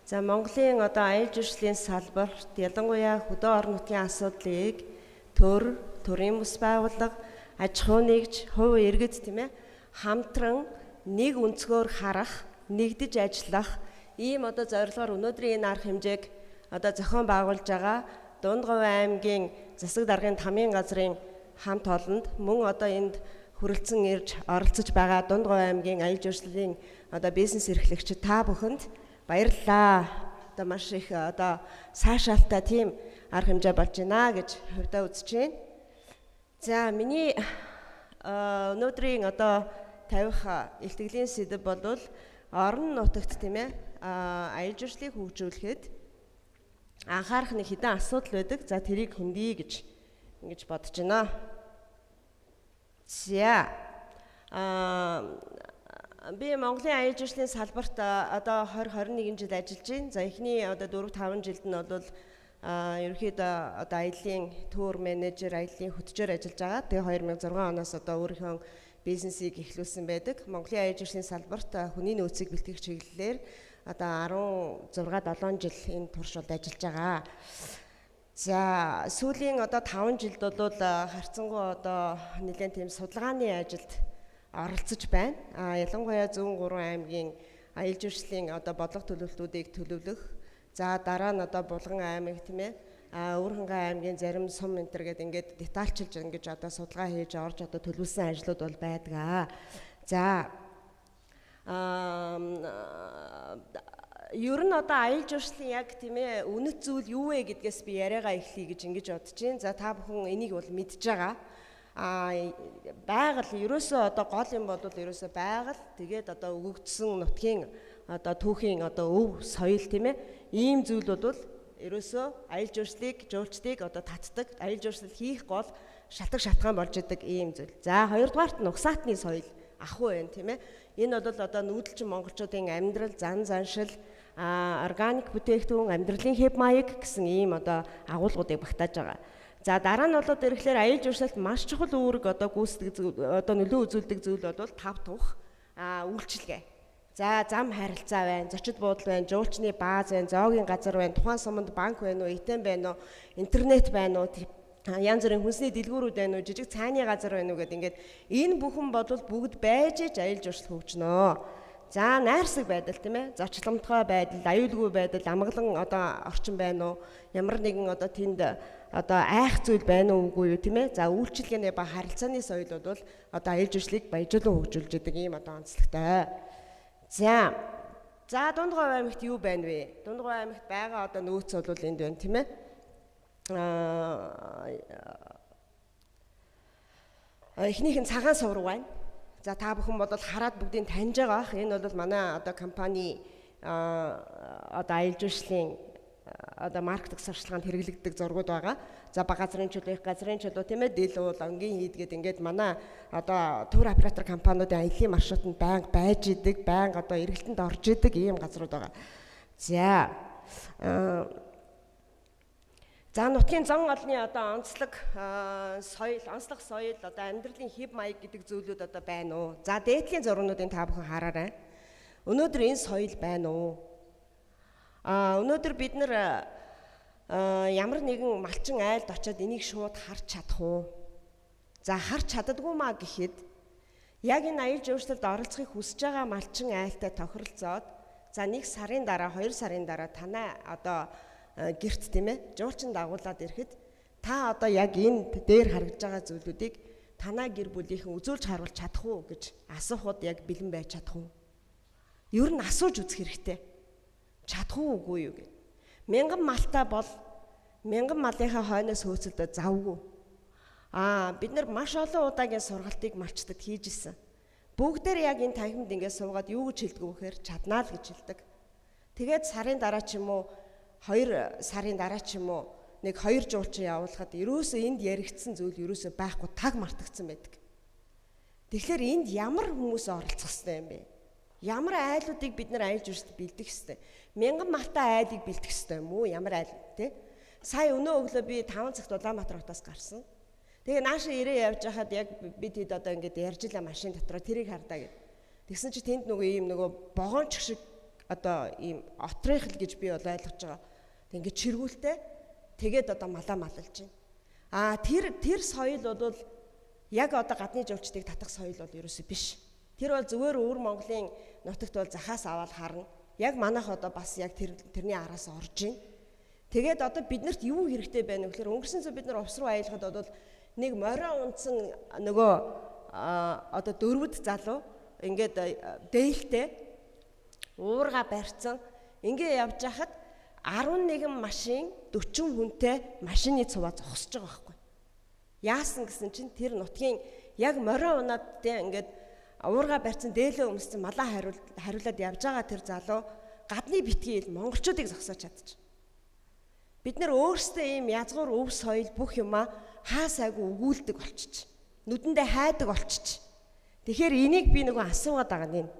За, Монголын одоо аялал жуулчлалын салбарт, ялангуяа хөдөө орон нутгийн асуудлыг төр, төрийн бус байгууллага, аж ахуй нэгж, хувь иргэд, тийм ээ, хамтран нэг өнцгөөр харах, нэгдэж ажиллах ийм одоо зорилгоор өнөөдрийн энэ арга хэмжээг одоо зохион байгуулж байгаа Дундговь аймгийн засаг даргын тамийн газрын хамт олонд, мөн одоо энд хүрэлцэн ирж оролцож байгаа Дундговь аймгийн аялал жуулчлалын одоо бизнес эрхлэгчид та бүхэнд баярлалаа. Одоо маш их одоо сайшаалтай тийм арга хэмжээ болж байна гэж хувьдаа үзэж байна. За, миний өнөөдрийн одоо тавих илтгэлийн сэдэв бол орон нутагт, тийм ээ, аялал жуулчлалыг хөгжүүлэхэд анхаарах нэг хэдэн асуудал байдаг. За, тэрийг хөндөе гэж ингэж бодож байна. За, би Монголын аялал жуулчлалын салбарт одоо 20 21 жил ажиллаж байна. За, эхний одоо 4 5 жилд нь бол ерөнхийдөө одоо аяллаа тур менежер, аяллаа хөтчөөр ажиллаж байгаа. Тэгээ 2006 оноос одоо өөрийнхөө бизнесийг эхлүүлсэн байдаг. Монголын аялал жуулчлалын салбарт хүний нөөцийг бэлтгэх чиглэлээр одоо 16 7 жил энэ турш бол ажиллаж байгаа. За, сүүлийн одоо 5 жилд бол харьцангуй одоо нэлээд тийм судалгааны ажилд оролцож байна. Ялангуяа зүүн 3 аймгийн аялал жуулчлалын одоо бодлого төлөвлөлтүүдийг төлөвлөх. За, дараа нь одоо Булган аймаг, тийм ээ, Өвөрхангай аймгийн зарим сум энэ төр гэдэг ингээд детальчилж ингэж одоо судалгаа хийж орж одоо төлөвлөсөн ажлууд бол байдаг. За, ер нь одоо аялал жуулчлалын яг, тийм ээ, үнэт зүйл юу вэ гэдгээс би яриагаа эхлэе гэж ингэж бодож байна. За, та бүхэн энийг бол мэдж байгаа. Байгаль ерөөсөө одоо гол юм бол ерөөсөө байгаль, тэгээд одоо өгөгдсөн нутгийн одоо түүхийн одоо өв соёл, тийм ээ, ийм зүйл бол ерөөсөө аялал жуулчлалыг, жуулчдыг одоо татдаг, аялал жуулчлал хийх гол шалтгаан шалтгаан болж идэг ийм зүйл. За, хоёрдугаарт нь угсаатны соёл ахуй байна, тийм ээ. Энэ бол одоо нүүдэлчин монголчуудын амьдрал, зан заншил, органик бүтээгдэхүүн, амьдралын хэв маяг гэсэн ийм одоо агуулгуудыг багтааж байгаа. За, дараа нь бол ирэхлээр аялал жуулчлалт маш чухал үүрэг одоо гүйцэтгэх, одоо нөлөө үзүүлдэг зүйл бол тав тух, үйлчилгээ. За, зам харилцаа байна, зочид буудал байна, жуулчны бааз байна, зоогийн газар байна, тухайн суманд банк байна уу, АТМ байна уу, интернет байна уу, янз бүрийн хүнсний дэлгүүрүүд байна уу, жижиг цайны газар байна уу гэдэг ингээд энэ бүхэн бол бүгд байж иж аялал жуулчлал хөгжнөө. За, найрсаг байдал, тийм ээ, зочломтгой байдал, аюулгүй байдал, амгалан одоо орчин байна уу, ямар нэгэн одоо тэнд одоо айх зүйл байна уу, үгүй юу, тийм ээ. За, үйлчилгээний ба харилцааны соёл бол одоо аялал жуулчлалыг баяжуулан хөгжүүлж идэг ийм одоо онцлогтой. За, Дундговь аймагт юу байна вэ? Дундговь аймагт байгаа одоо нөөц бол энд байна, тийм ээ. Эхнийх нь цагаан сувраг байна. За, та бүхэн бол хараад бүгдийг таньж байгаа бах. Энэ бол манай одоо компани одоо аялал жуулчлалын одоо маркетинг сурчлаганд хэрэглэгддэг зургууд байгаа. За, баг газрын чулуу, их газрын чулуу, тийм ээ, дэл уул, онгийн хийд гээд ингээд манай одоо тур оператор компаниудын аяллаа маршрутанд байнга байж идэг, байнга одоо эргэлтэнд орж идэг ийм газрууд байгаа. За, за, нутгийн зон олны одоо онцлог соёл, онцлог соёл, одоо амьдралын хэв маяг гэдэг зүйлүүд одоо байна уу? За, дээдлийн зургуудыг та бүхэн хараарай. Өнөөдөр энэ соёл байна уу? Өнөөдөр бид нар ямар нэгэн малчин айлд очиод энийг шууд харж чадах уу? За, харж чаддаггүй маа гэхэд яг энэ аялал жуулчлалд оролцохыг хүсэж байгаа малчин айлтай тохиролцоод, за, 1 сарын дараа, 2 сарын дараа танай одоо гэрт, тийм ээ, жуулчин дагуулад ирэхэд та одоо яг энэ дээр харагдж байгаа зүйлүүдийг танай гэр бүлийнхэн үзүүлж харуулж чадах уу гэж асуухад яг бэлэн байж чадах уу? Ер нь асууж үзэх хэрэгтэй. Чадах уу, үгүй юу гэд. Мянган малтай бол мянган малынхаа хойноос хөөцөлдөө завгүй. Бид нар маш олон удаагийн сургалтыг малчдад хийж исэн. Бүгдээр яг энэ танхимд ингээд суугаад юу гэж хэлдэг вэ гэхээр чаднаа л гэж хэлдэг. Тэгээд сарын дараа ч юм уу, 2 сарын дараа ч юм уу, нэг 2 жуулчин явуулахад ерөөсөө энд яригдсан зүйл ерөөсөө байхгүй, таг мартагдсан байдаг. Тэгэхээр энд ямар хүмүүс оролцох ёстой юм бэ? Ямар айлуудыг бид нар аялал жуулчлалд бэлдэх ёстой? Мянган малтай айлыг бэлдэх ёстой юм уу? Ямар айл те? Сая өнөө өглөө би 5 цагт Улаанбаатар хотоос гарсан. Тэгээ нааша ирээ явж байхад яг бид хэд одоо ингээд ярьж илаа машин дотроо тэрийг хардаа гэд. Тэгсэн чи тэнд нөгөө ийм нөгөө вогоонч шиг одоо ийм отрынхл гэж би бол ойлгож байгаа. Тэг ингээд чиргүүлтэй тэгээд одоо малаа малалж байна. А тэр соёл бол яг одоо гадны жуулчдыг татах соёл бол ерөөсөө биш. Тэр бол зүгээр өвөр Монголын нутагт бол захаас аваад харна. Яг манайх одоо бас яг тэрний араас орж байна. Тэгээд одоо биднэрт юу хэрэгтэй байна вэ гэхээр өнгөрсөн зүү бид нар увс руу аялахад бол нэг морио унтсан нөгөө одоо дөрвөд залуу ингээд дээлтэй уурга барьцсан ингээ явж хахад 11 машин 40 хүнтэй машины цуваа зогсож байгаа байхгүй. Яасан гэсэн чинь тэр нутгийн яг морио унаад те ингээд уурга барьцсан дээлээ өмссөн малаа хариулаад явж байгаа тэр залуу гадны битгий ил монголчуудыг зогсоож чадчих. Бид нэр өөрсдөө ийм язгуур өв соёл бүх юмаа хаа сайгүй өгүүлдэг болчих. Нүдэндээ хайдаг болчих. Тэгэхээр энийг би нөгөө асуугаад байгаа юм.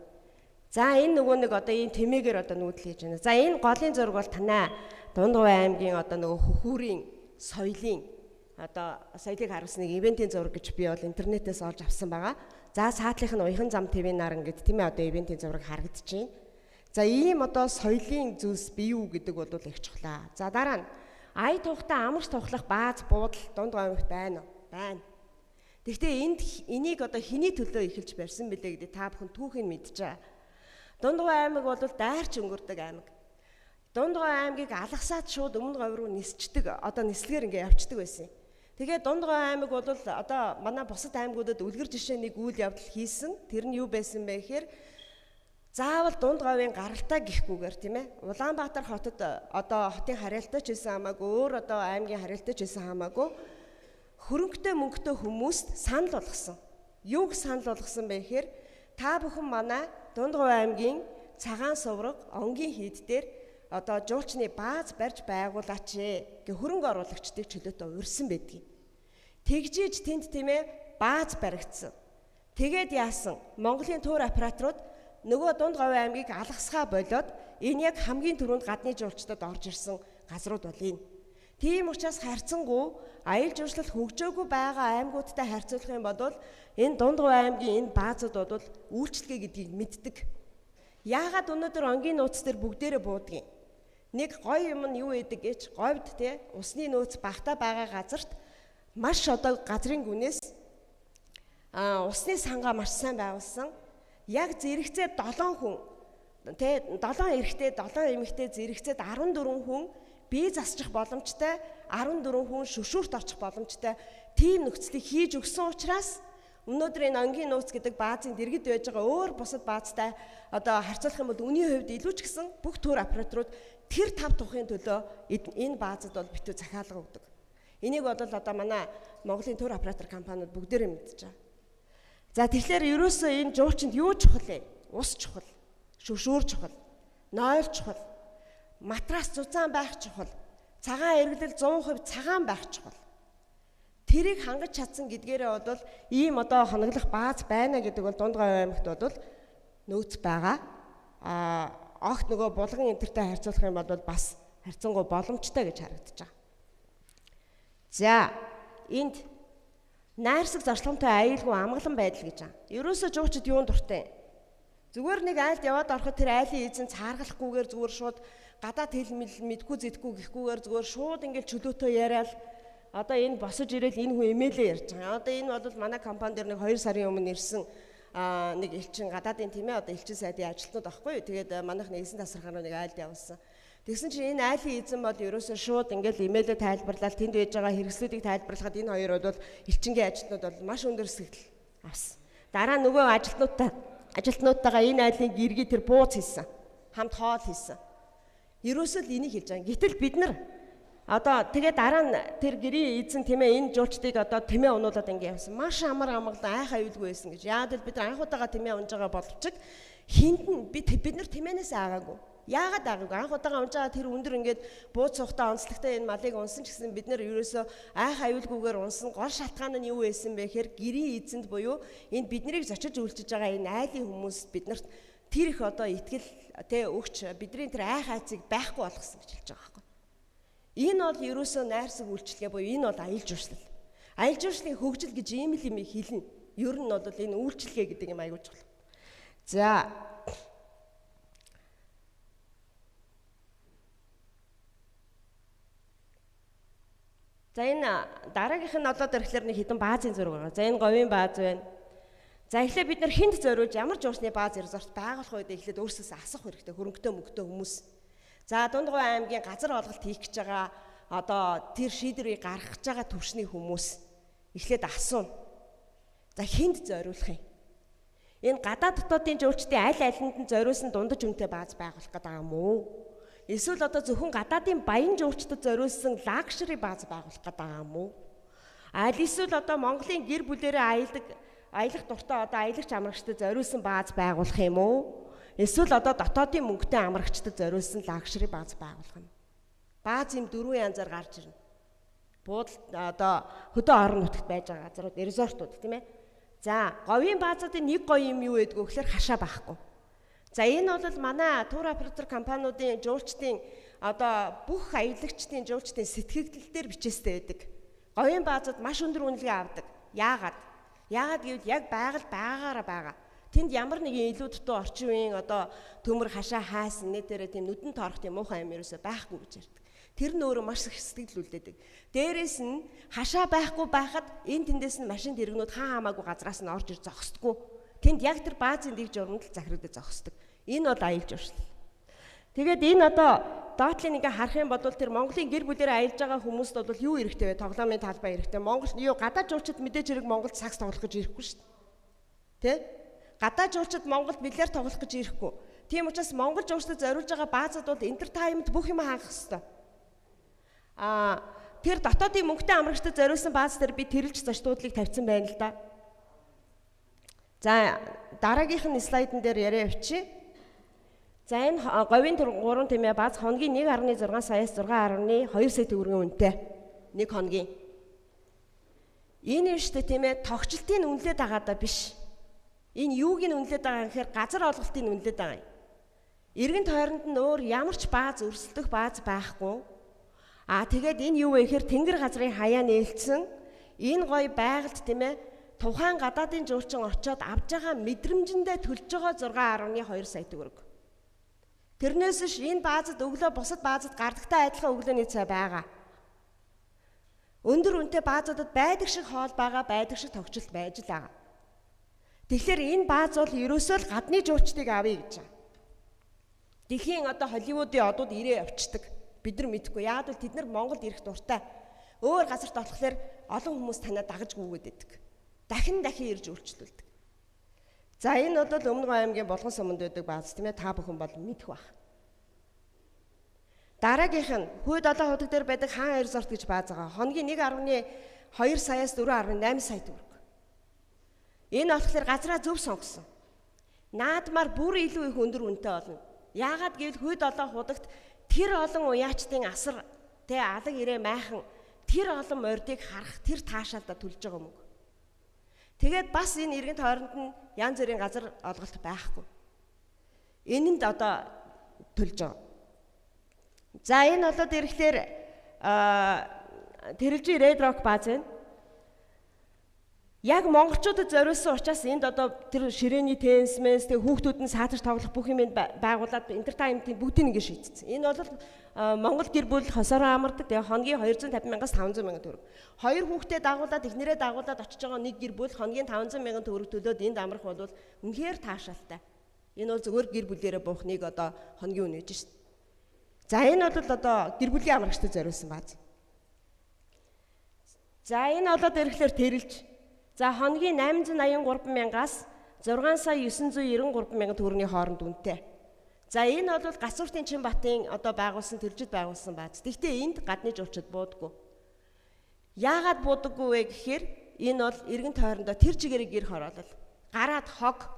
За энэ нөгөө нэг одоо ийм тэмээгээр одоо нүүдэл хийж байна. За энэ голын зураг бол танай Дундговь аймгийн одоо нөгөө хөхүүрийн соёлын одоо соёлыг харуулсан нэг ивентийн зураг гэж би бол интернетээс олж авсан байгаа. За саатлынх нь Уяхан зам ТV наран гэд тийм ээ одоо ивентийн зураг харагдаж байна. За ийм одоо соёлын зүйлс бий үү гэдэг бол их чухлаа. За дараа нь ая тухтай амарч тухлах бааз буудал Дундговь аймагт байна уу? Байна. Гэхдээ энд энийг одоо хэний төлөө эхэлж барьсан бэлээ гэдэг та бүхэн түүхийг мэдж байгаа. Дундговь аймаг бол дайрч өнгөрдөг аймаг. Дундговь аймгийг алгасаад шууд өмнө говь руу нисчдэг одоо нислэгээр ингээ явцдаг байсан. Тэгээд Дундговь аймаг бол одоо манай бусад аймагуудад үлгэр жишээ нэг үйл явдал хийсэн. Тэр нь юу байсан бэ гэхээр заавал Дундговийн гаралтай гихгүйгээр тийм ээ. Улаанбаатар хотод одоо хотын харьяалтай ч байсан хамаагүй өөр одоо аймгийн харьяалтай ч байсан хамаагүй хөрөнгөтэй мөнгөтэй хүмүүст санал болгосон. Юуг санал болгосон бэ гэхээр та бүхэн манай Дундговь аймгийн цагаан сувраг онгийн хийд дээр одоо жуулчны бааз барьж байгуулаач гэ хөрөнгө оруулагчдыг чөлөөтэй урьсан байдгийг. Тэгжиж тэнд тийм ээ бааз баригдсан. Тэгээд яасан? Монголын тур операторууд нөгөө Дундговь аймгийг алгасгаа болоод энэ яг хамгийн түрүүнд гадны жуулчдад орж ирсэн газрууд бол энэ. Тийм учраас харьцангуй аялал жуулчлал хөгжөөгүй байгаа аймагуудтай харьцуулах юм бол энэ Дундговь аймгийн энэ баазууд бол үйлчлэгээ гэдгийг мэддэг. Яагаад өнөөдөр онгийн нууц дээр бүгдээрээ буудгийг? Нэг гоё юм нь юу гэдэг гэж говьд те усны нөөц багтаа байгаа газарт маш одоо газрын гүнээс усны сангаа маш сайн байгуулсан. Яг зэрэгцээ 7 хүн те 7 эрэгтэй 7 эмэгтэй зэрэгцээд 14 хүн бие засчих боломжтой 14 хүн шөшүүрт очих боломжтой тийм нөхцөлийг хийж өгсөн учраас өнөөдөр энэ онгийн нууц гэдэг баазын дэргэд байж байгаа өөр бусад баазтай одоо харьцуулах юм бол үнийн хувьд илүү ч гэсэн бүх тур операторууд тэр тав тухын төлөө энэ баазад бол битүү захиалга өгдөг. Энийг бол одоо манай Монголын тур оператор компаниуд бүгдээрээ мэдж байгаа. За тэгэхээр ерөөсөө энэ жуулчинд юу чухал вэ? Ус чухал, шөшүүр чухал, нойл чухал, матрас зузаан байх чухал, цагаан эргэлэл 100% цагаан байх чухал. Тэрийг хангаж чадсан гэдгээрээ бол ийм одоо хоноглох бааз байна гэдэг бол Дундговь аймагт бол нөөц байгаа. А огт нөгөө булган энтертэй харьцуулах юм бол бас харьцангуй боломжтой гэж харагдаж байгаа. За энд найрсаг зорчлоготой аюулгүй амгалан байдал гэж байгаа. Ерөөсөө жуучид юун дуртай? Зүгээр нэг айлд яваад ороход тэр айлын эзэн цааргалахгүйгээр зүгээр шууд гадаад хэл мэдгүй зэдгүй гэхгүйгээр зүгээр шууд ингээл чөлөөтэй яриад одоо энэ босож ирээл энэ хүн имэйлээ ярьж байгаа. Одоо энэ бол манай компани дээр нэг 2 сарын өмнө ирсэн нэг элчин гадаадын тийм ээ одоо элчин сайдын ажилтнууд байхгүй юу. Тэгээд манайх нэгсэн тасархаар нэг айлд явуулсан. Тэгсэн чинь энэ айлын эзэн бол ерөөсөө шууд ингээл имэйлээ тайлбарлаад тэнд байж байгаа хэрэгслүүдийг тайлбарлахад энэ хоёр бол элчингийн ажилтнууд бол маш өндөр сэтгэл авсан. Дараа нөгөө ажилтнуудтайгаа энэ айлын гэргий тэр бууц хийсэн. Хамт хоол хийсэн. Ерөөсөө л энийг хэлж байгаа. Гэтэл бид нар одоо тэгээ дараа нь тэр гэрийн эзэн тийм ээ энэ жуулчдыг одоо тэмээ унуулаад ингэ явсан. Маш амар амгалан айх аюулгүй байсан гэж. Яагаад гэвэл бид нар анх удаага тэмээ унж байгаа боловч хинд нь бид нар тэмээнээс аагаагүй. Яагаад аагаагүй? Анх удаага унж байгаа тэр өндөр ингээд бууц сухтаа онцлогтой энэ малыг унсан ч гэсэн бид нар ерөөсөө айх аюулгүйгээр унсан. Гол шалтгаан нь юу байсан бэ гэхээр гэрийн эзэнд буюу энэ биднийг зочиж үйлчилж байгаа энэ айлын хүмүүс биднэрт тэр их одоо итгэл тэ өгч бидний тэр айх айцыг байхгүй болгосон гэж хэлж байгаа байхгүй. Энэ бол ерөөсөө найрсаг үйлчилгээ буюу энэ бол аялал жуулчлал. Аялал жуулчлалын хөгжил гэж ийм л юм хэлнэ. Ер нь бол энэ үйлчилгээ гэдэг юм аягүй чухал. За За энэ дараагийнх нь олоод ирэхлээр нэг хэдэн баазын зураг байгаа. За энэ говийн бааз байна. За эхлээд бид нар хүнд зориулж ямар жуурсны бааз resort байгуулах вэ гэдэг эхлээд өөрсөөсөө асуух хэрэгтэй хөрөнгөтэй мөнгөтэй хүмүүс. За Дундгой аймгийн газар олголт хийх гэж байгаа одоо тэр шийдвэрийг гаргах гэж байгаа төвшний хүмүүс эхлээд асууна. За хүнд зориулах юм? Энэ гадаад дотоодын жуулчдын аль алинд нь зориулсан дундаж үнэтэй бааз байгуулах гэдэг юм уу? Эсвэл одоо зөвхөн гадаадын баян жуулчдад зориулсан luxury бааз байгуулах гэдэг юм уу? Аль эсвэл одоо Монголын гэр бүлэрээ аялдаг аялах дуртай одоо аялагч амрагчдад зориулсан бааз байгуулах юм уу? Эсвэл одоо дотоодын мөнгөтэй амрагчдад зориулсан luxury бааз байгуулах юм. Бааз юм дөрвөн янзаар гарч ирнэ. Буудал одоо хөдөө орон нутагт байж байгаа газрууд, resort ууд тийм ээ. За, говийн баазуудын нэг гоё юм юу гэдгүү гэхээр хашаа байхгүй. За энэ бол манай tour operator компаниудын жуулчдын одоо бүх аялагчдын жуулчдын сэтгэгдэл дээр бичээстэй байдаг. Говийн баазууд маш өндөр үнэлгээ авдаг. Яагаад? Яагаад гэвэл яг байгаль байгаагаараа байгаа. Тэнд ямар нэгэн илүү дутуу орчин үеийн одоо төмөр хашаа хайсан нэтэрэ тийм нүдэн тоорох тийм муухай юм ерөөсөө байхгүй гэж ярьдаг. Тэр нь өөрөө маш их сэтгэл үлдээдэг. Дээрээс нь хашаа байхгүй байхад энэ тэндээс нь машин тэрэгнүүд хаа хамаагүй газраас нь орж ир зогсдоггүй. Тэнд яг тэр баазын дэг журманд л захирагдаж зогсдог. Энэ бол аялал жуулчлал. Тэгээд энэ одоо доотлын ингээ харах юм бол тэр Монголын гэр бүлээр аялж байгаа хүмүүст бол юу эрэхтэй вэ? Тоглоомын талбай эрэхтэй. Монгол юу гадаад жуулчид мэдээж хэрэг Монголд сакс тоглох гэж ирэхгүй шүү дээ. Тэ? Гадаад жуулчид Монголд бильярд тоглох гэж ирэхгүй. Тийм учраас Монгол жуулчдад зориулж байгаа баазууд бол entertainment бүх юм хангах хэвээр. Аа тэр дотоодын мөнгөтэй амрагчдад зориулсан бааз дээр би тэрэлж зочдлуудыг тавьсан байна л да. За дараагийнх нь слайдн дээр яриа явчих. За энэ говийн 3 тэмээ бааз хоногийн 1.6 саяас 6.2 сая төгрөгийн үнэтэй. Нэг хоногийн. Энэ юм шүү дээ тийм ээ тогтчлтын үнэлээд байгаа даа биш. Энэ юуг нь үнэлээд байгаа юм гэхээр газар олголтыг үнэлээд байгаа юм. Эргэн тойронд нь өөр ямар ч бааз өрсөлдөх бааз байхгүй. Аа тэгээд энэ юу вэ гэхээр тэнгэр газрын хаяа нээлтсэн энэ гоё байгальд тийм ээ тухайн гадаадын жуулчин очиод авж байгаа мэдрэмжэндээ төлж байгаа 6.2 сая төгрөг. Тэрнээс ш энэ баазад өглөө бусад баазад гардагтай адилхан өглөөний цай байгаа. Өндөр үнэтэй баазуудад байдаг шиг хоол байгаа, байдаг шиг тогтчлт байж л байгаа. Тэгэхээр энэ бааз бол ерөөсөө л гадны жуулчдыг авъя гэж байгаа. Дэлхийн одоо Холливуудын одууд ирээ явцдаг. Бид нар мэдэхгүй. Яагаад гэвэл тэд нар Монголд ирэх дуртай. Өөр газарт болохоор олон хүмүүс танаа дагаж гүгээд байдаг. Дахин дахин ирж үйлчлүүлдэг. За энэ бол Өмнө Говь аймгийн Булган суманд байдаг бааз тийм ээ та бүхэн бол мэдэх байх. Дараагийнх нь Хүй долоо худаг дээр байдаг Хаан resort гэж бааз байгаа. Хоногийн 1.2 саяас 4.8 сая төгрөг. Энэ болохоор газраа зөв сонгосон. Наадмаар бүр илүү их өндөр үнэтэй болно. Яагаад гэвэл Хүй долоо худагт тэр олон уяачдын асар тэ алаг ирээ майхан тэр олон мордыг харах тэр таашаалда төлж байгаа мөнгө. Тэгээд бас энэ эргэн тойронд нь янз бүрийн газар олголт байхгүй. Энэнд одоо төлж байгаа. За энэ болоод ирэхлээр Тэрэлжийн Red Rock бааз байна. Яг монголчуудад зориулсан учраас энд одоо тэр ширээний теннис мэс тэг хүүхдүүд нь саатар тоглох бүх юм байгуулад entertainment ийн бүгдийг ингэ шийдсэн. Энэ бол Монгол гэр бүл хосороо амардаг. Тэгээ хоногийн 250 мянгаас 500 мянган төгрөг. Хоёр хүүхдээ дагуулад эхнэрээ дагуулад очиж байгаа нэг гэр бүл хоногийн 500 мянган төгрөг төлөөд энд амрах бол үнэхээр таашаалтай. Энэ бол зөвхөн гэр бүлээрээ буух нэг одоо хоногийн үнэ гэж шин. За энэ бол одоо гэр бүлийн амрагчдад зориулсан бааз. За энэ болоод ирэхлээр тэрэлж. За хоногийн 883 мянгаас 6 сая 993 мянган төгрөгийн хооронд үнэтэй. За энэ бол Гацууртын Чинбатын одоо байгуулсан Тэржид байгуулсан бааз. Гэхдээ энд гадны жуулчид буудаггүй. Яагаад буудаггүй вэ гэхээр энэ бол эргэн тойрондоо тэр чигээрээ гэр хороолол. Гараад хог,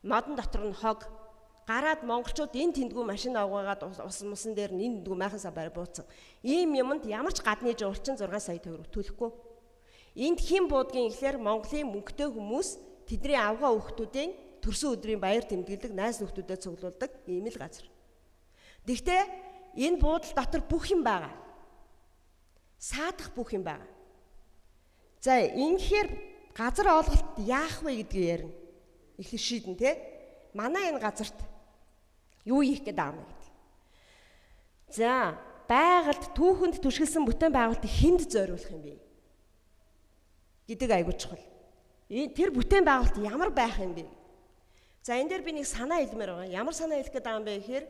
модон дотор нь хог. Гараад монголчууд энэ тэндгүү машин авгаагаад ус мусан дээр нь энэ тэндгүү майхан сав барь бууцсан. Ийм юмд ямар ч гадны жуулчин 6 сая төгрөг төлөхгүй. Энд хэн буудгийн гэхээр Монголын мөнгөтэй хүмүүс тэдний авгаа хүүхдүүдийн төрсөн өдрийн баяр тэмдэглэдэг, найз нөхдөдөө цуглуулдаг ийм л газар. Гэхдээ энэ буудал дотор бүх юм байгаа. Саадах бүх юм байгаа. За ингэхээр газар олголт яах вэ гэдгийг ярина. Эхлэх шийдэн те. Манай энэ газарт юу хийх гээд байгаа юм гэдэг. За байгальд түүхэнд түшгэлсэн бүтээн байгуулалтыг хүнд зориулах юм бэ гэдэг айгуу чухал. Тэр бүтээн байгуулалт ямар байх юм бэ? За энэ дээр би нэг санаа хэлмээр байгаа. Ямар санаа хэлэх гээд байгаа юм бэ гэхээр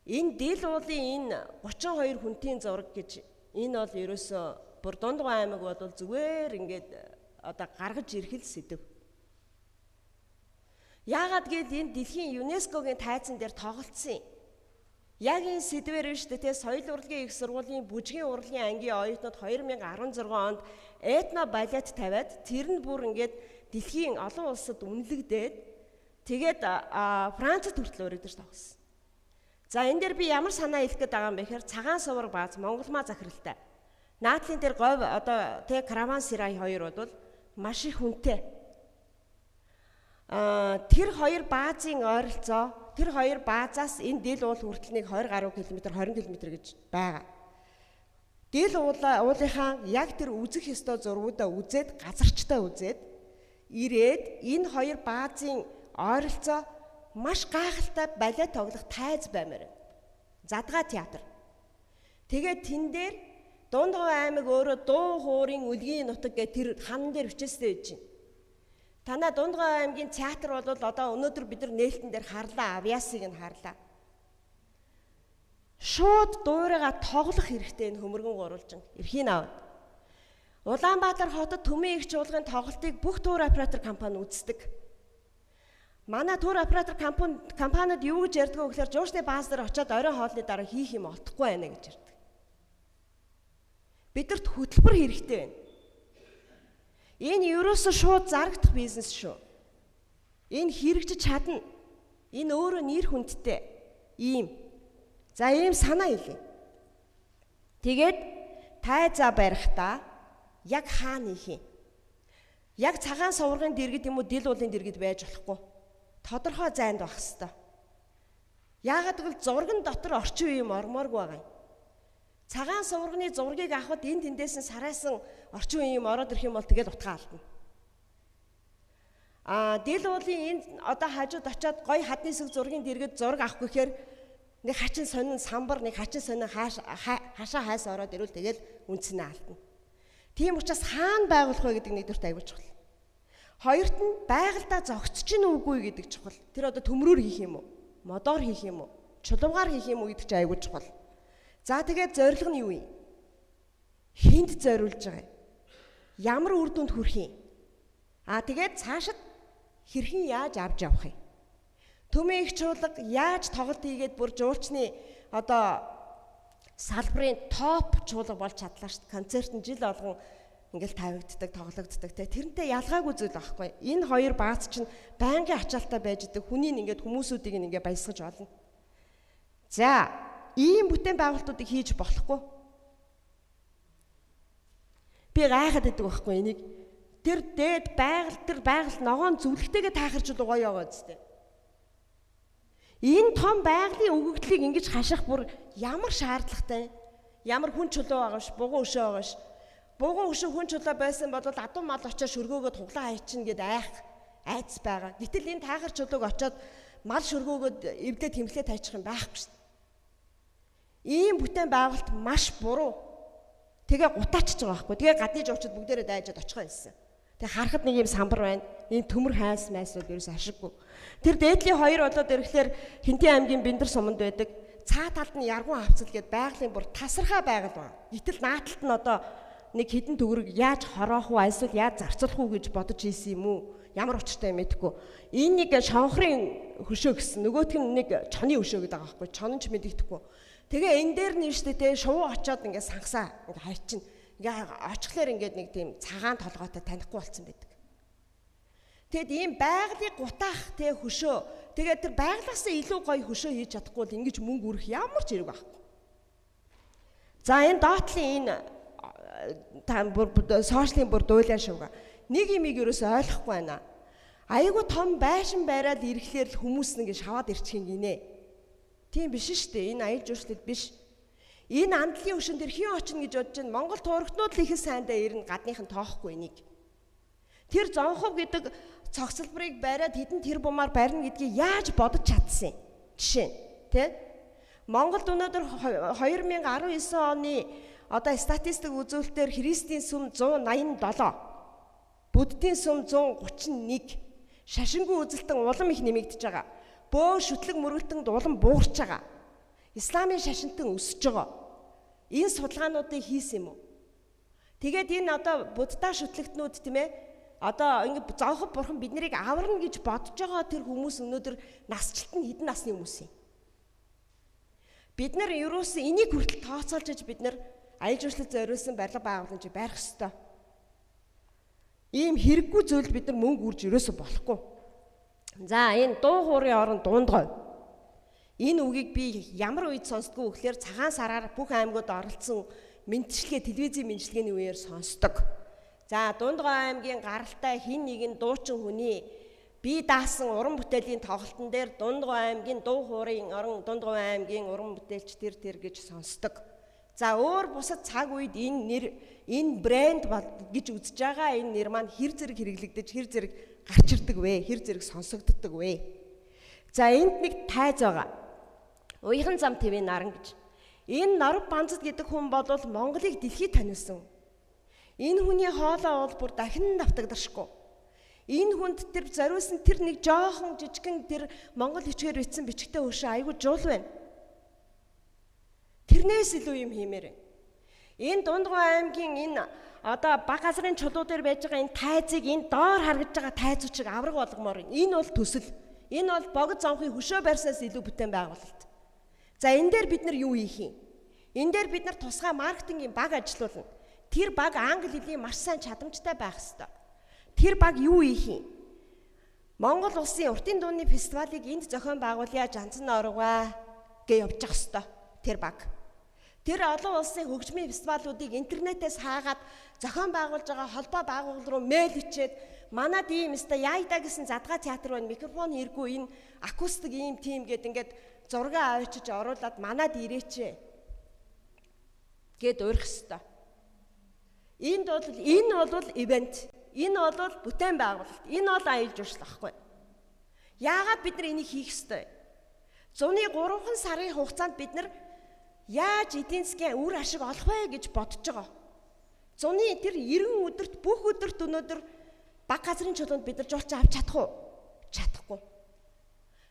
энэ Дил уулын энэ 32 хүнтийн зураг гэж энэ бол ерөөсөө бүр Дундгой аймаг бол зүгээр ингээд одоо гаргаж ирэх л сэдэв. Яагаад гэвэл энэ дэлхийн ЮНЕСКО-гийн тайзан дээр тоглолцсон юм. Яг энэ сэдвээр биш үү те соёл урлагийн их сургуулийн бүжгийн урлагийн ангийн оюутнууд 2016 онд этно балет тавиад тэр нь бүр ингээд дэлхийн олон улсад үнэлэгдээд тэгээд Францад хүртэл өргөдөж тоглосон. За энэ дээр би ямар санаа хэлэх гээд байгаа юм бэ гэхээр цагаан сувар бааз Монголмаа захиралтай. Наадлын дээр говь одоо те Караван Сарай хоёр бол маш их хүнтэй. Тэр хоёр баазын ойролцоо тэр хоёр баазаас энэ Дил уул хүртэл нэг 20 гаруй километр 20 километр гэж байгаа. Дил уулынхаа яг тэр үзэх ёстой зургуудаа үзээд газарчтай үзээд ирээд энэ хоёр баазын ойролцоо маш гайхалтай балет тоглох тайз баймаар байна. Задгаа театр. Тэгээд тэн дээр Дундгой аймаг өөрөө дуу хуурын үлгийн нутаг гэх тэр хан дээр бичээстэй байж байна. Танай Дундгой аймгийн театр бол одоо өнөөдөр бид нар нээлтэн дээр харлаа, авиасыг нь харлаа. Шууд дуурайгаа тоглох хэрэгтэй энэ хөмөргөн гурвалжин. Эрхийн аваад. Улаанбаатар хотод Түмэн их чуулганы тоглолтыг бүх тур оператор компани үздэг. Манай тур оператор компаниуд юу гэж ярьдаг вэ гэхээр жуушны бааз дээр очиод оройн хоолны дараа хийх юм олдохгүй байна гэж ярьдаг. Бидэрт хөтөлбөр хэрэгтэй байна. Энэ ерөөсөө шууд зарагдах бизнес шүү. Энэ хэрэгжиж чадна. Энэ өөрөө нэр хүндтэй ийм. За ийм санаа хэлье. Тэгээд тайзаа барихтаа яг хаана хийх юм? Яг цагаан суврагын дэргэд юм уу дил уулын дэргэд байж болохгүй. Тодорхой зайд байх хэвээр. Яагаад гэвэл зурган дотор орчин үе юм ормооргүй байгаа юм. Цагаан суврагны зургийг авахд энэ тэндээс нь сарайсан орчин үеийн юм ороод ирэх юм бол тэгэл утгаа алдна. Дил уулын энэ одоо хажууд очиод гой хадны сүг зургийн дэргэд зураг авах гэхээр нэг хачин сонин самбар нэг хачин сонин хашаа хайс ороод ирвэл тэгэл үнцнээ алдна. Тийм учраас хаана байгуулах вэ гэдэг нэгдүгürt аягүй чухал. Хоёрт нь байгальдаа зогсож чинь үгүй гэдэг чухал. Тэр одоо төмрөөр хийх юм уу? Модоор хийх юм уу? Чулуугаар хийх юм уу гэдэг чинь аягүй чухал. За тэгээд зорилго нь юу юм? Хүнд зориулж байгаа юм? Ямар үр дүнд хүрэх юм? Тэгээд цаашид хэрхэн яаж авч явах юм? Түмэн их чуулга яаж тоглолт хийгээд бүр жуулчны одоо салбарын топ чуулга болж чадлаа шүү дээ. Концерт нь жил болгон ингээл тавигддаг, тоглогддог те. Тэрнтэй ялгаагүй зүйл байхгүй. Энэ хоёр бааз чинь байнгын ачаалттай байж идэг. Хүний ингээд хүмүүсүүдийг ингээд баясгаж олно. За ийм бүтээн байгуулалтуудыг хийж болохгүй. Би гайхаад байдаг байхгүй энийг. Тэр дээд байгаль тэр байгаль ногоон зүлэгтэйгээ таахарч гоё яваа зү. Энэ том байгалийн өгөгдлийг ингэж хаших бүр ямар шаардлагатай. Ямар хүн чулуу байгаа ш, бугуун өшөө байгаа ш. Бугуун өшөө хүн чулуу байсан бол адуу мал очоод шөргөөгөө туглаа хайчин гэд айх айц байгаа. Гэтэл энэ таахар чулууг очоод мал шөргөөгөөд эвдээ тэмхлээ тайчих юм байхгүй ш. Ийм бүтээн байгуулалт маш буруу. Тэгээ гутаачж байгаа байхгүй. Тэгээ гадны жуучид бүгдээрээ дайжаад очихоо хэлсэн. Тэгээ харахад нэг юм самбар байна. Ийм төмөр хайс майс бол ерөөс ашиггүй. Тэр дээдлийн хоёр болоод ирэхлээр Хинтийн аймгийн Бэндэр суманд байдаг. Цаа талд нь яргуун хавцал гээд байгалийн бүр тасархай байгаль байна. Гэтэл нааталт нь одоо нэг хідэн төгрөг яаж хороох уу, эсвэл яаж зарцуулах уу гэж бодож ийсэн юм уу? Ямар учиртай юм мэдэхгүй. Энэ нэг шонхрын хөшөө гэсэн. Нөгөөх нь нэг чоны хөшөө гэдэг байгаа байхгүй. Чон ч мэдэгдэхгүй. Тэгээ энэ дээр нь штэ те шувуу очоод ингээ сангасаа ингээ хайчин. Ингээ очихлоор ингээд нэг тийм цагаан толгойтой танихгүй болсон байдаг. Тэгэд ийм байгалыг гутаах те хөшөө. Тэгээд тэр байгалаас илүү гоё хөшөө хийж чадахгүй бол ингэж мөнгө үрэх ямар ч хэрэг байхгүй. За энэ доотлын энэ та бүр сошиалын бүр дуулаа шувга. Нэг юмыг ерөөсөө ойлгохгүй байна. Айгу том байшин бариад ирэхлээр л хүмүүс нэг шаваад ирчих юм гинэ. Тийм биш шүү дээ. Энэ аялал жуулчлал биш. Энэ андлын хөшин тэр хэн очно гэж бодож байна. Монгол турагтнууд л их сайндаа ирнэ, гадных нь тоохгүй энийг. Тэр зонхов гэдэг цогцлборыг бариад хэдэн тэр бумаар барина гэдгийг яаж бодож чадсан юм? Жишээ нь, тэ? Монголд өнөөдөр 2019 оны одоо статистик үзүүлэлтээр христийн сүм 187, буддийн сүм 131, шашингүй үзэлтэн улам их нэмэгдэж байгаа. Бөө шүтлэг мөргөлтөнд улам буурч байгаа. Исламын шашинтан өсөж байгаа. Энэ судалгаануудыг хийсэн юм уу? Тэгээд энэ одоо буддаа шүтлэгтнүүд тийм ээ одоо ингэ зовход бурхан бид нарыг аварна гэж бодож байгаа тэр хүмүүс өнөөдөр насжилт нь хэдэн насны хүмүүс юм? Бид нар ерөөсөн энийг хүртэл тооцоолж аж бид нар аялал жуулчлалд зориулсан барилга байгууламж барих ёстой. Ийм хэрэггүй зүйлд бид нар мөнгө үрж ерөөсөө болохгүй. За энэ дуу хуурын орон дундгой. Энэ үгийг би ямар үед сонсдгоо гэхээр цагаан сараар бүх аймагуд оролцсон мэдчилгээ телевизийн мэдчилгээний үеэр сонсдог. За Дундгой аймгийн гаралтай хин нэгэн дуучин хүний би даасан уран бүтээлийн тоглолтын дээр Дундгой аймгийн дуу хуурын орон Дундгой аймгийн уран бүтээлч тэр тэр гэж сонсдог. За өөр бусад цаг үед энэ нэр энэ брэнд гэж үзэж байгаа энэ нэр маань хэр зэрэг хэрэглэгдэж хэр зэрэг гарч ирдэг вэ? Хэр зэрэг сонсогддог вэ? За энд нэг тайз байгаа. Уяхан зам ТV наран гэж. Энэ Норв Банзад гэдэг хүн бол Монголыг дэлхийд таниулсан. Энэ хүний хоолой бол бүр дахин давтагдашгүй. Энэ хүнд тэр зориулсан тэр нэг жоохон жижигхэн тэр монгол бичгээр бичсэн бичгтээ хөшөө айгүй жуул байна. Тэрнээс илүү юм хиймээр байна. Энэ Дундгой аймгийн энэ одоо баг газрын чулуу дээр байж байгаа энэ тайзыг энэ доор харагдж байгаа тайзуучийг авраг болгомоор байна. Энэ бол төсөл. Энэ бол богд зонхын хөшөө барьсаас илүү бүтээн байгуулалт. За энэ дээр бид нар юу хийх юм? Энэ дээр бид нар тусгай маркетингийн баг ажилуулна. Тэр баг англи хэлний маш сайн чадамжтай байх ёстой. Тэр баг юу хийх юм? Монгол улсын уртын дууны фестивалыг энд зохион байгуулъя, Жанцан оргоо гэж явж явах ёстой. Тэр баг. Тэр олон улсын хөгжмийн фестивалуудыг интернетээс хаагаад зохион байгуулж байгаа холбоо байгууллага руу мэйл бичээд манад ийм өстой яйда гэсэн задгаа театр байна, микрофон хэрэггүй, энэ акустик ийм тим гэд ингээд зураг авчиж оруулаад манад ирээч гэд урих ёстой. Энд бол энэ бол ивент, энэ бол бүтээн байгуулалт, энэ бол аялал жуулчлал байхгүй. Яагаад бид нар энийг хийх ёстой? Зуны 3 сарын хугацаанд бид нар яаж эдийн засгийн үр ашиг олох вэ гэж бодож байгаа. Зуны тэр 90 өдөрт бүх өдөрт өнөөдөр баг газрын чулуунд бид нар жуулчин авч чадах уу? Чадахгүй.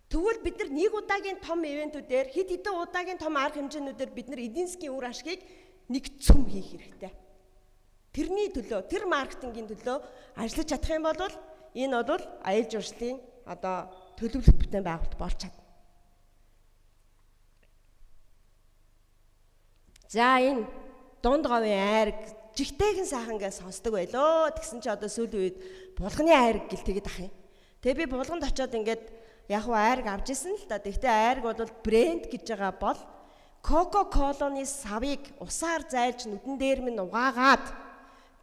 Тэгвэл бид нар нэг удаагийн том ивентүүдээр хэд хэдэн удаагийн том арга хэмжээнүүдээр бид нар эдийн засгийн үр ашгийг нэг цөм хийх хэрэгтэй. Тэрний төлөө, тэр маркетингийн төлөө ажиллаж чадах юм бол энэ бол аялал жуулчлалын одоо төлөвлөлт бүтээн байгуулалт болж чадна. За энэ дунд говийн айраг жигтэйхэн сайхан гэж сонсдог байлоо. Тэгсэн чи одоо сүүлийн үед булганы айраг гэл тэгээд ах юм. Тэгээ би булганд очиод ингээд яг хуу айраг авч исэн л та. Тэгтээ айраг бол брэнд гэж байгаа бол Coca-Cola-ны савыг усаар зайлж нүдэн дээр минь угаагаад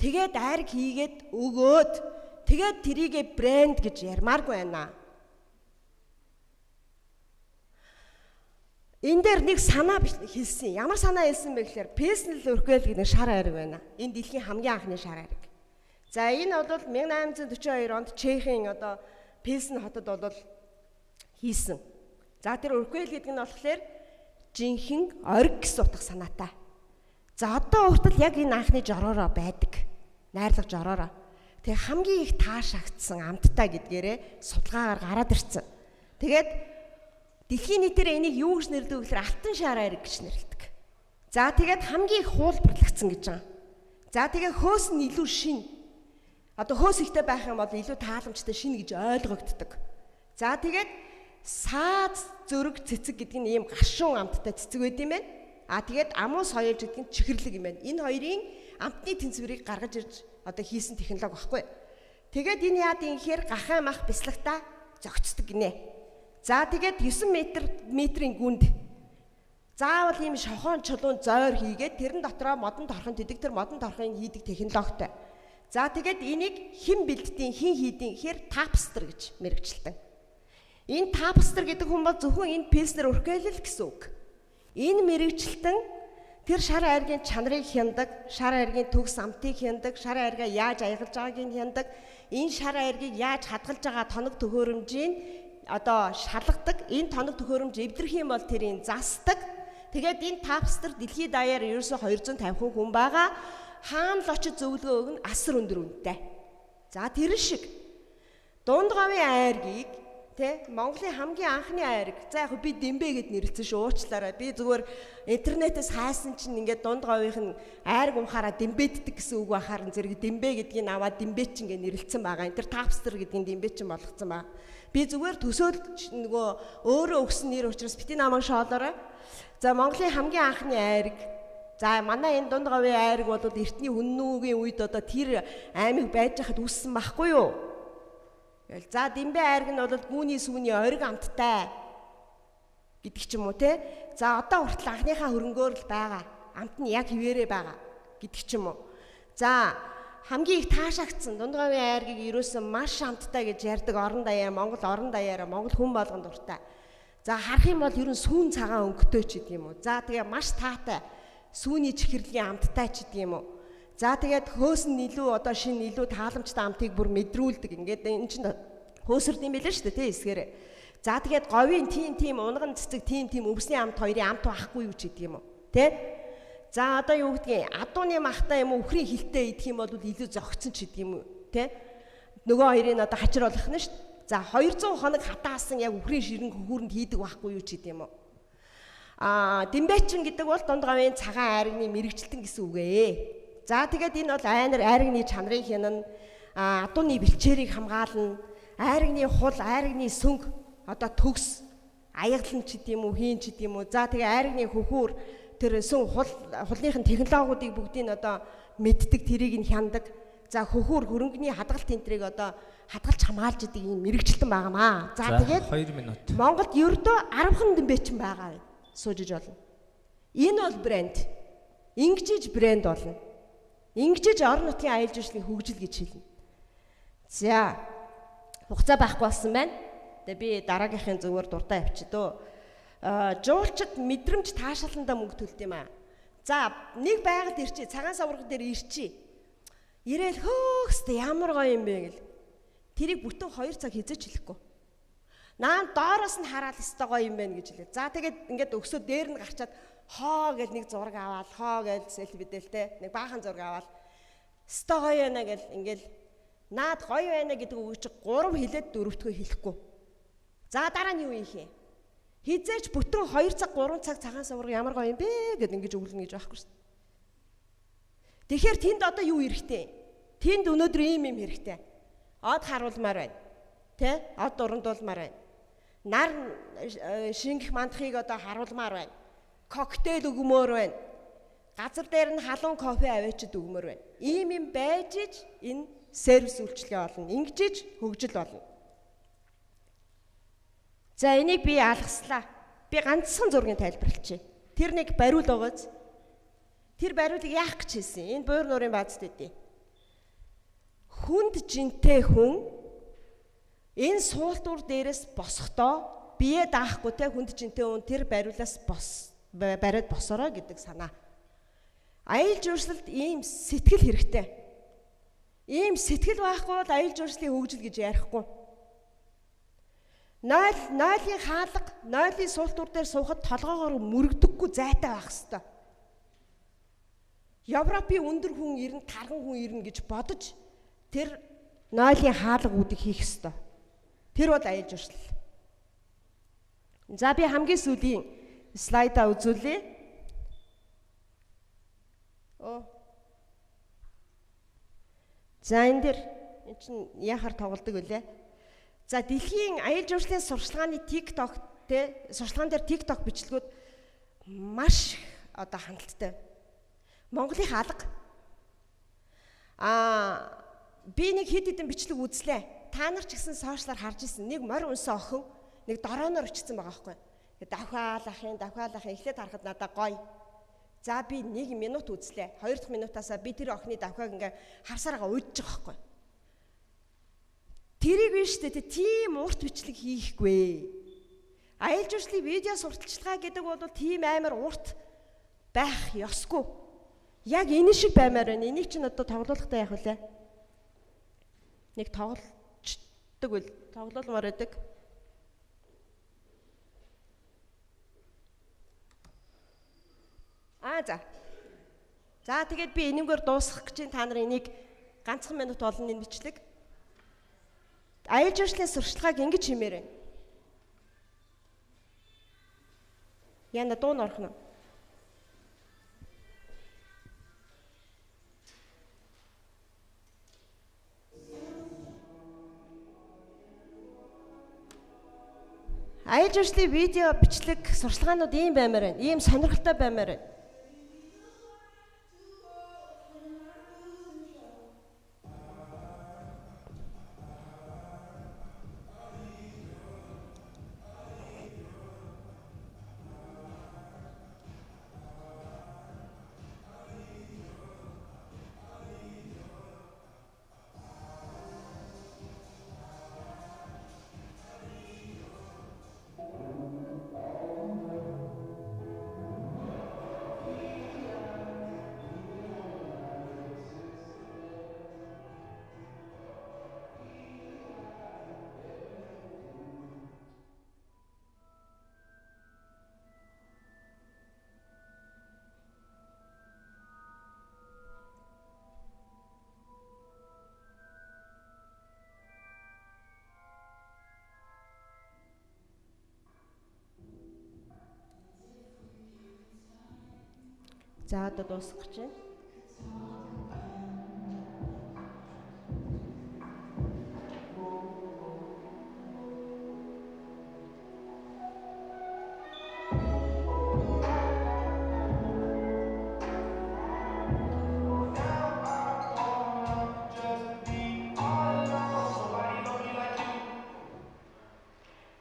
тэгээд айраг хийгээд өгөөд тэгээд тэрийгэ брэнд гэж ярмааргүй байна. Энэ дээр нэг санаа хэлсэн. Ямар санаа хэлсэн бэ гэхээр Пилснер Уркел гэдэг шар айраг байна. Энэ дэлхийн хамгийн анхны шар айраг. За энэ бол 1842 онд Чехийн одоо Пилсен хотод бол хийсэн. За тэр Уркел гэдэг нь болохоор жинхэнэ ориг гэсэн утга санаатай. За одоо хүртэл яг энэ анхны жороороо байдаг. Найрлага жороороо. Тэгээ хамгийн их таашаагдсан амттай гэдгээрээ судалгаагаар гараад ирсэн. Тэгээд дэлхийн нийтээр энийг юу гэж нэрлэдэг вэ гэхээр алтан шар айраг гэж нэрлэдэг. За тэгээд хамгийн их хуулбарлагдсан гэж байгаа. За тэгээ хөөс нь илүү шин. Одоо хөөс ихтэй байх юм бол илүү тааламжтай шин гэж ойлгогддог. За тэгээд саад зөрөг цэцэг гэдэг нь ийм гашуун амттай цэцэг байд юм байна. А тэгээд амуу соёлж гэдэг нь чихэрлэг юм байна. Энэ хоёрын амтны тэнцвэрийг гаргаж ирж одоо хийсэн технологи багхгүй. Тэгээд энэ яад юм гэхээр гахай мах бяцлагтаа зөгцдөг гинэ. За тэгээд 9 метрийн гүнд заавал ийм шохон чулуун зойр хийгээд тэрэн дотроо модон торхон тэдэг, тэр модон торхыг хийдэг технологитой. За тэгээд энийг хэн бэлддیں, хэн хийдیں гэхээр тапстер гэж мэрэгчлэн. Энэ тапстер гэдэг хүн бол зөвхөн энэ Пилснер Уркел л гэсэн үг. Энэ мэрэгчлэн тэр шар айргийн чанарыг хяндаг, шар айргийн төгс амтыг хяндаг, шар айргаа яаж аягалж байгааг нь хяндаг, энэ шар айргийг яаж хадгалж байгаа тоног төхөөрөмжийг одоо шалгадаг, энэ тоног төхөөрөмж эвдрэх юм бол тэрийг засдаг. Тэгээд энэ тапстер дэлхийд даяар ерөөсөө 250 хүн байгаа. Хаана л очиж зөвлөгөө өгнө асар өндөр үнэтэй. За тэр шиг дунд говийн айргийг тэ Монголын хамгийн анхны айраг. За яг би Дэмбэ гэд нэрлэсэн шүү, уучлаарай. Би зүгээр интернетээс хайсан чинь ингээд дунд говийнх нь айраг унхаараа дэмбэддэг гэсэн үг байхаар нь зэрэг Дэмбэ гэдгийг аваад Дэмбэчин гэж нэрлэсэн байгаа. Энэ төр тапстер гэдгийг Дэмбэчин болгоцсон байна. Би зүгээр төсөөлж нөгөө өөрөө өгсөн нэр учраас бити намайг шоолоорой. За Монголын хамгийн анхны айраг. За манай энэ дунд говийн айраг бол эртний хүннүүгийн үед одоо тэр аймаг байж хахад үүссэн байхгүй юу? За Дэмбэ айраг нь бол гүүний сүүний ориг амттай гэдэг ч юм уу те. За одоо хүртэл анхныхаа хөрөнгөөр л байгаа. Амт нь яг хിവэрэ байгаа гэдэг ч юм уу. За хамгийн их таашаагдсан дунд говийн айргийг ерөөсөн маш амттай гэж ярьдаг орон даяар Монгол орон даяараа Монгол хүн болгон дуртай. За харах юм бол ер нь сүүн цагаан өнгөтэй ч гэдэг юм уу. За тэгээ маш таатай сүүний чихэрлэгийн амттай ч гэдэг юм уу. За тэгээд хөөс нь илүү одоо шинэ илүү тааламжтай амтыг бүр мэдрүүлдэг. Ингээд энэ чинь хөөсөрд юм билээ шүү дээ тий эсгээрээ. За тэгээд говийн тийм унган цэцэг тийм өвсний амт хоёрын амт байхгүй юу ч гэдэг юм уу. Тэ? За одоо юу гэдгийг адууны махтай юм уу үхрийн хилтэй идэх юм бол илүү зөгцөн ч гэдэг юм уу. Тэ? Нөгөө хоёрыг одоо хачир болгох нь шүү дээ. За 200 хоног хатаасан яг үхрийн ширэн хөхүүрэнд хийдэг байхгүй юу ч гэдэг юм уу. Аа Дэмбэчин гэдэг бол дунд говийн цагаан айрагны мэрэгчлэн гэсэн үг ээ. За тэгээд энэ бол айрагны чанарыг хянана, адууны бэлчээрийг хамгаална, айрагны хул, айрагны сөнг одоо төгс аяглан ч гэдэм үү, хийн ч гэдэм үү. За тэгээ айрагны хөхүүр тэр сүн хул хулных нь технологиудыг бүгдийг нь одоо мэддэг, тэрийг нь хяндаг. За хөхүүр хөрөнгөний хадгалт тэнтрийг одоо хадгалж хамгаалж идэг юм мэрэгчлэн байгаамаа. За тэгээд 2 минут. Монголд ердөө 10хан Дэмбэчин байгаа сууж иж болно. Энэ бол брэнд. Ингэжиж брэнд болно. Ингэжиж орон нутгийн аялал жуулчлалын хөгжил гэж хэлнэ. За хугацаа байхгүй болсон байна. Тэгээ би дараагийнхын зөвөр дурдаа явчих дөө. Жуулчид мэдрэмж таашааландаа мөнгө төлд юм аа. За нэг байгальд ирчээ, цагаан савраг дээр ирчээ. Ирээл хөөхстэй ямар гоё юм бэ гэл. Тэрийг бүтэн 2 цаг хизээч хэлэхгүй. Наан доороос нь хараад өстой гоё юм байна гэж хэлээ. За тэгээд ингээд өксөө дээр нь гарчаад хоо гэл нэг зураг аваад хоо гэл селфи дэл те нэг баахан зураг аваад өстой гоё байна гэл ингээл наад гоё байна гэдэг үг чи 3 хэлээд дөрөвдгөө хэлэхгүй. За дараа нь юу хийх юм? Хизээч бүтэн 2 цаг 3 цаг цагаан савраг ямар гоё юм бэ гэд ингэж өглөнө гэж байхгүй шүү дээ. Тэгэхээр тэнд одоо юу хэрэгтэй? Тэнд өнөөдөр ийм юм хэрэгтэй. Од харуулмаар байна. Тэ? Од дурандуулмаар байна. Нар шингэх мандахыг одоо харуулмаар байна. Коктейл өгмөр байна. Газар дээр нь халуун кофе аваачид өгмөр байна. Ийм юм байж ич энэ сервис үйлчилгээ болно. Ингэжиж хөгжил болно. За энийг би алгаслаа. Би ганцхан зургийн тайлбарлчихъя. Тэр нэг бариул байгааз. Тэр бариулыг яах гэж хэлсэн? Энэ буур нуурын баазт өгдөө. Хүнд жинтэй хүн энэ суултуур дээрээс босохдоо бие даахгүй те хүнд жинтэй хүн тэр бариулаас бос бариад босороо гэдэг санаа. Аялал жуулчлалд ийм сэтгэл хэрэгтэй. Ийм сэтгэл байхгүй бол аялал жуулчлалын хөгжил гэж ярихгүй. Нойлын хаалга, нойлын суултуур дээр суухад толгоогоор мөрөгдөггүй зайтай байх хэвээр. Европын өндөр хүн ирнэ, тарган хүн ирнэ гэж бодож тэр нойлын хаалгуудыг хийх ёстой. Тэр бол аялал жуулчлал. За би хамгийн сүүлийн слайдаа үзүүлье. Оо. За энэ дэр эн чинь яхаар тоглодог вүлээ. За дэлхийн аялал жуулчлалын сурчлагын TikTok те сурчлагын дээр TikTok бичлэгүүд маш одоо хандлттай. Монголын хаалга. Би нэг хэд хэдэн бичлэг үзлээ. Та нар ч гэсэн сошиалар харж ирсэн. Нэг морь унсан охин нэг дорооноор очсон байгаа байхгүй. Давхаал ахын, давхаал ахын эхлээд харахад надаа гоё. За би 1 минут үзлээ. 2 дахь минутаасаа би тэр охины давхааг ингээ харсараа уйдж байгаа байхгүй. Тэрийг биш үү тийм урт бичлэг хийхгүй. Аялал жуулчлалын видео сурталчилгаа гэдэг бол тийм амар урт байх ёсгүй. Яг энэ шиг баймаар байна. Энийг чинь одоо тоглоулахдаа яах вэ? Нэг тоглолчдөг үл тоглоулмаар байдаг. За. За тэгээд би энэнгээр дуусгах гэж та нар энийг ганцхан минут болно энэ бичлэг. Аялал жуулчлалын сурчлагыг ингэж хэмээрэй. Яна дуу нь орох нь. Аялал жуулчлалын видео бичлэг сурчлагаанууд ийм баймаар байна. Ийм сонирхолтой баймаар байна. За одоо дуусгах гэж байна.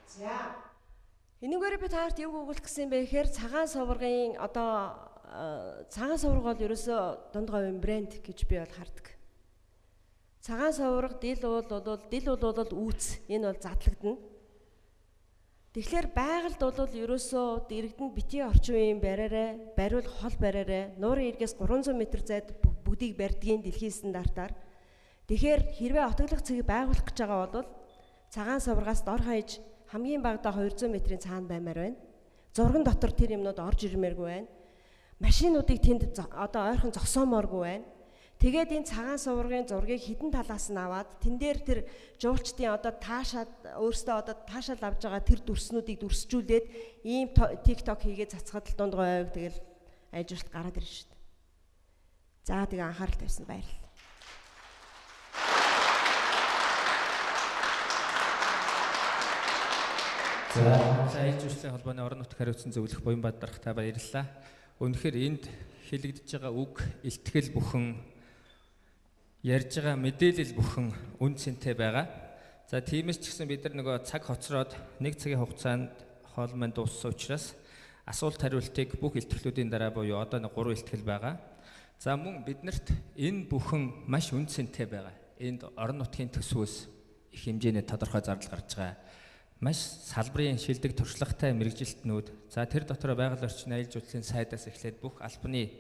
За. Энэнгээр би таарт юг өгүүлэх гэсэн бэ гэхээр цагаан суваргын одоо цагаан суварга бол ерөөсөө дунд говийн брэнд гэж би бол хардаг. Цагаан суварга дил уул бол үүц. Энэ бол задлагдана. Тэгэхээр байгальд бол ерөөсөө дэрэгдэн битгий орчин үеийн бариарай, бариул хол бариарай, нуурын эргээс 300 м зайд бүгдийг барьдгийн дэлхийн стандартаар. Тэгэхээр хэрвээ отоглох цэгийг байгуулах гэж байгаа бол цагаан суваргаас дор хаяж хамгийн багадаа 200 м-ийн цаана баймаар байна. Зурган дотор тэр юмнууд орж ирмээргүй байна. Машинуудыг тэнд одоо ойрхон зогсоомооргүй байна. Тэгээд энэ цагаан суваргын зургийг хідэн талаас нь аваад тэн дээр тэр жуулчдын одоо таашаад өөрсдөө одоо таашаал авж байгаа тэр дүрснүүдийг дүрсжүүлээд ийм TikTok хийгээ цацхад л дунд говь тэгэл ажилт гараад ирнэ шүү дээ. За тэгээ анхаарал тавьсан баярлалаа. За аялал жуулчлалын холбооны орон нутг хариуцсан зөвлөх Буянбат даргатай баярлалаа. Үнэхээр энд хэлэгдэж байгаа үг, илтгэл бүхэн ярьж байгаа мэдээлэл бүхэн үн цэнтэй байгаа. За тиймээс ч гэсэн бид нар нөгөө цаг хоцроод нэг цагийн хугацаанд хоол маань дууссан учраас асуулт хариултыг бүх илтгэлүүдийн дараа буюу одоо нэг 3 илтгэл байгаа. За мөн биднэрт энэ бүхэн маш үн цэнтэй байгаа. Энд орон нутгийн төсвөөс их хэмжээний тодорхой зардал гарч байгаа. Маш салбарын шилдэг туршлагатай мэргэжилтнүүд за тэр дотор байгаль орчин аялал жуулчлалын сайдаас эхлээд бүх албаны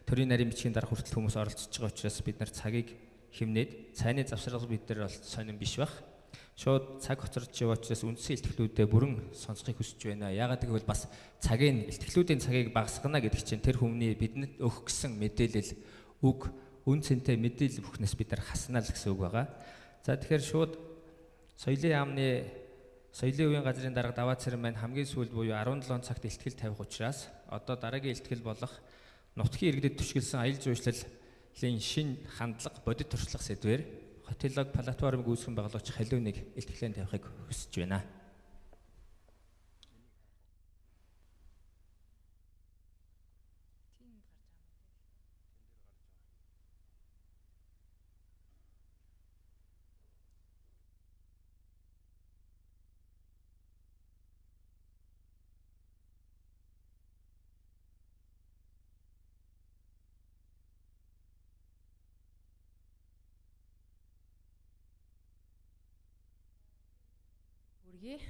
төрийн нарийн бичгийн дарга хүртэл хүмүүс оролцож байгаа учраас бид нар цагийг хэмнээд цайны завсрал бид нар бол сонин биш байх. Шууд цаг хоцорч яваа учраас үндсэн илтгэлүүдээ бүрэн сонсохыг хүсэж байна. Яагаад гэвэл бас цагийн илтгэлүүдийн цагийг багасгана гэдэг чинь тэр хүмүүний бидэнд өгөх гэсэн мэдээлэл үг үн цэнтэй мэдээлэл бүхнээс бид нар хаснаа л гэсэн үг байгаа. За тэгэхээр шууд соёлын яамны соёлын үеийн газрын дарга Даваа Цэрэн маань хамгийн сүүлд буюу 17 цагт илтгэл тавих учраас одоо дараагийн илтгэл болох нутгийн иргэдэд түшгэлсэн аялал жуулчлалын шинэ хандлага бодит туршлага сэдвээр Хотелог платформыг үүсгэн байгуулагч Халиуныг илтгэлээ тавихыг хүсэж байна.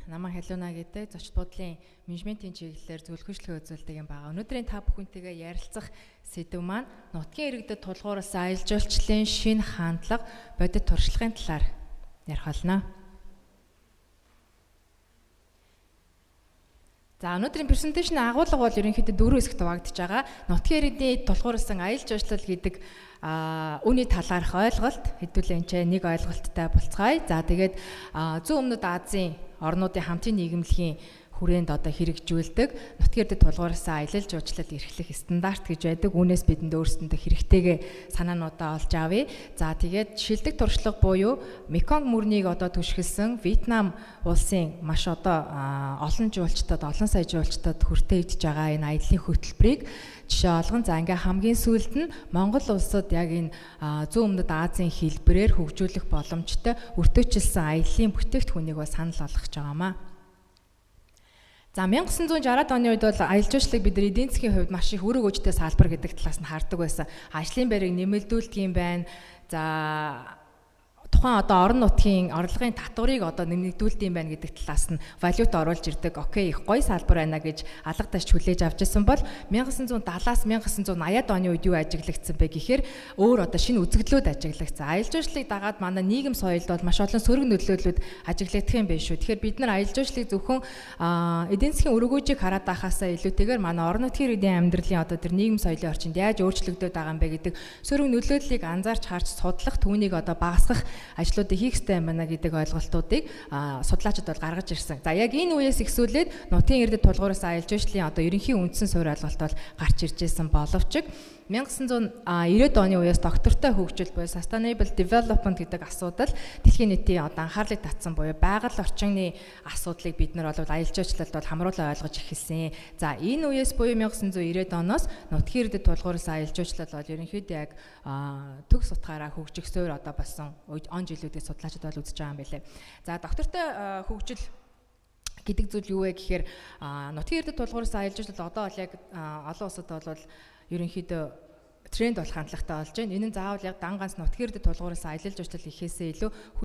Намайг Халиуна гэдэг зочд буудлын менежментийн чиглэлээр зөвлөх үзүүлдэг юм байна. Өнөөдрийн та бүхэнтэйгээ ярилцах сэдэв маань нутгийн иргэдэд тулгуурласан аялал жуулчлалын шинэ хандлага, бодит туршлагын талаар ярих болно. За, өнөөдрийн presentation агуулга бол ерөнхийдөө дөрвөн хэсэгт хуваагдаж байгаа. Нутгийн иргэдийн тулгуурласан аялал жуулчлал гэдэг үүний талаарх ойлголт хэдүүлээ энэ ч нэг ойлголттой болцгаая. За, тэгээд зүүн өмнөд Азийн орнуудын хамтын нийгэмлэгийн хүрээнд одоо хэрэгжүүлдэг нутгийн иргэдэд тулгуурласан аялал жуулчлал эрхлэх стандарт гэж байдаг. Үүнээс бидэнд өөрсдөндөө хэрэгтэйгээ санаануудаа олж авъя. За, тэгээд шилдэг туршлага буюу Меконг мөрнийг одоо түшгэлсэн Вьетнам улсын маш одоо олон жуулчдад, олон сая жуулчдад хүртээ идэж байгаа энэ аяллаа хөтөлбөрийг жишээ олгон, за, ингээ хамгийн сүүлд нь Монгол улсад яг энэ зүүн өмнөд Азийн хэлбэрээр хөгжүүлэх боломжтой өртөөчилсөн аяллаа бүтээгдэхүүнийг бас санал болгож байгаамаа. За, 1960-ад оны үед бол аялал жуулчлалыг бид нар эдийн засгийн хувьд маш их үр өгөөжтэй салбар гэдэг талаас нь хардаг байсан. Ажлын байрыг нэмэлдүүлдэг юм байна. За, тухайн одоо орон нутгийн орлогын татварыг одоо нэмэгдүүлдэг юм байна гэдэг талаас нь валют оруулж ирдэг. Окей, их гоё салбар байна гэж алга ташч хүлээж авч ирсэн бол 1970-аас 1980-ад оны үед юу ажиглагдсан бэ гэхээр өөр одоо шинэ үзэгдлүүд ажиглагдсан. Аялал жуулчлалыг дагаад манай нийгэм соёлд бол маш олон сөрөг нөлөөллүүд ажиглагдах юм байна шүү. Тэгэхээр бид нар аялал жуулчлалыг зөвхөн эдийн засгийн өргөөжийг хараад байхаасаа илүүтэйгээр манай орон нутгийн иргэдийн амьдралын одоо тэр нийгэм соёлын орчинд яаж өөрчлөгдөд байгаа юм бэ гэдэг сөрөг нөлөөллийг анзаарч харж судлах, түүнийг одоо багасгах ажлуудыг хийх ёстой юм байна гэдэг ойлголтуудыг судлаачид бол гаргаж ирсэн. За, яг энэ үеэс эхлүүлээд нутгийн иргэдэд тулгуурласан аялал жуулчлалын одоо ерөнхий үндсэн суурь ойлголт бол гарч ирж байсан боловч 1990-ад оны үеэс доктортой хөгжил буюу sustainable development гэдэг асуудал дэлхийн нийтийн одоо анхаарлыг татсан буюу байгаль орчины асуудлыг бид нар бол аялал жуулчлалд бол хамруулан ойлгож эхэлсэн. За, энэ үеэс буюу 1990-ад оноос нутгийн иргэдэд тулгуурласан аялал жуулчлал бол ерөнхийдөө яг төгс утгаараа хөгжих суурь одоо болсон он жилүүдээ судлаачид бол үзэж байгаа юм байлээ. За, доктортой хөгжил гэдэг зүйл юу вэ гэхээр нутгийн иргэдэд тулгуурласан аялал жуулчлал одоо бол яг олон улсад бол ерөнхийдөө тренд болох хандлагатай болж байна. Энэ нь заавал яг дан ганц нутгийн иргэдэд тулгуурласан аялал жуулчлал ихэсээ илүү